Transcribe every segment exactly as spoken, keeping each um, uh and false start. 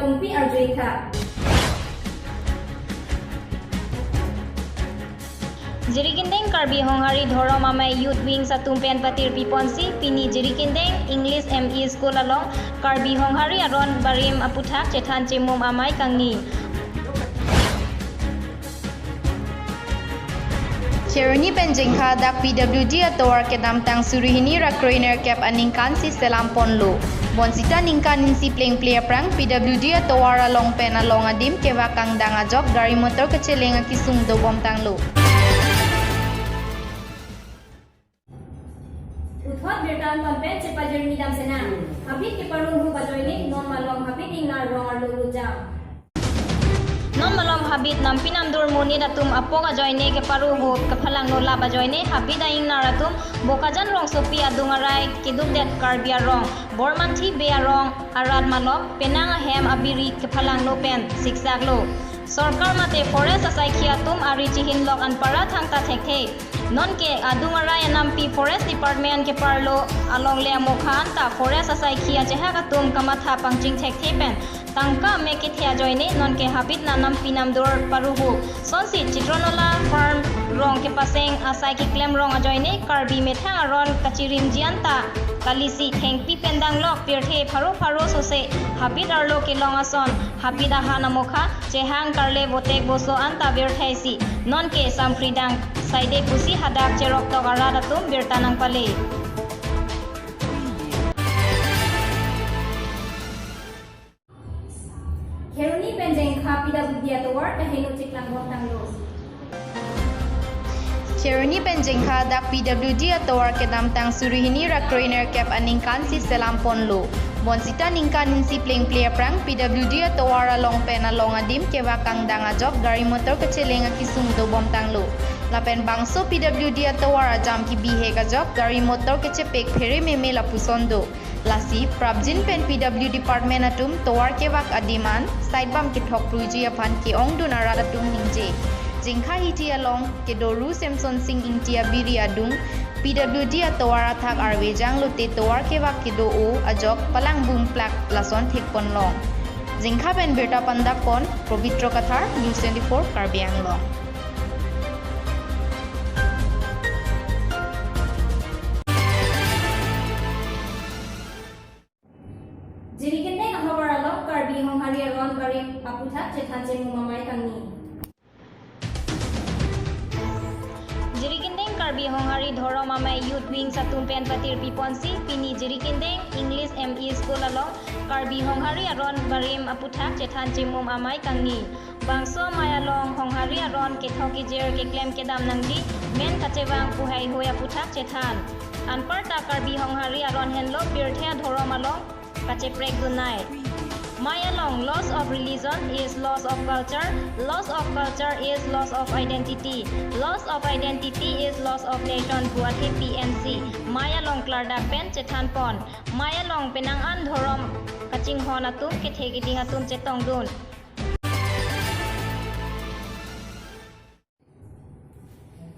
Tongpi arjuitha. Jirikindeng Karbi Honghari Dhorom Amei Youth Wings atum pen patirpi ponsi pini Jirikindeng English M E School along Karbi Honghari aron barim aputhak chethan chemum amei kangni. Kheroni pen Jengkha dak P W D atovar kedamtang suri hini ra kroi nerkep aningkan si selam ponlo. Bonsita ningkan isi plengple aphrang P W D atovar along pen along adim kevak kangdang ajok gari motor kecheleng akisung dobomtanglo. Puthot birta anpon pen chepajirmi dam sena. Habit keparuhup ajoine non malom habit ingnar rong arlo lujang. Non malom habit nampi namdur monit atum apok ajoine keparuhup kephalangno lap ajoine habit a-ingnar atum Bokajan rongsopi adung arai kedukdet Karbi arong, Bormanthi Bey arong arat malom penang ahem abiri kephalangno pen siksaklo. Sorkar mate forest asaikhi atum ari chihinlok anparta thangta thekthe. Nonke adung arai anampi Forest Department keparlo alongle amokha anta forest asaikhi achehak atum kamatha pangching thekthe pen tangka mek kethe ajoine nonke habit na nampi namdur paruhup. Sonsi Chitronola Farm rong kepaseng asai keklem rong ajoine Karbi methang aron kachirimji anta kalisi thengpi pen danglok pirthe pharo pharo sose habit arlo kelong ason habit ahan amokha chehang karle botek boso anta birthaisi nonke sampri dang saide pusi hadak cheroktok arat atum birta nangpale. Kheroni pen Jengkha P W D atovar kaheno chiklang bomtanglo. Kheroni pen Jengkha dak P W D atovar kedamtang suri hini ra kroi nerkep aningkan si selam ponlo. Bonsita ningkan isi plengple aphrang P W D atovar along pen along adim kevak kangdang ajok gari motor kecheleng akisung dobomtanglo. Lapen bangso P W D atovar ajam kebihek ajok gari motor kechepek phere meme lapuson do. Lasi prapjin pen P W Department atum tovar kevak adim an side bam kethok pruiji aphan ke-ongdun arat atum ningje. Jengkha Hiti along kedo Ru Semson Sing Ingti abiri adung P W D atovar athak arve janglote tovar kevak kedo-o ajok palang bumplak lason thekponlong. Jengkha pen birta pandapon Pavitra Kathar, News twenty-four Karbi Anglong. Jirikindeng ahavar along Karbi Honghari aron barim aputhak chethan chemum amei kangni. Jirikindeng Karbi Honghari Dhorom Amei Youth Wings atum pen patirpi ponsi pini Jirikindeng English M E School along Karbi Honghari aron barim aputhak chethan chemum amei kangni. Bangso amei along Honghari aron kethok kejir keklem kedam nangji men kachevang pu heihui aputhak chethan. Anparta Karbi Honghari aron henlo pirthe adhorom along kacheprek dunnai. Mei along loss of religion is loss of culture, loss of culture is loss of identity, loss of identity is loss of nation pu athe P N C mei along klardak pen chethan pon. Mei along penang an dhorom kachinghon atum kethe keding atum chetongdun.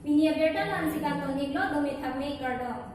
Pini abirta la-ansi kangton iklo, dome thakme, kardom.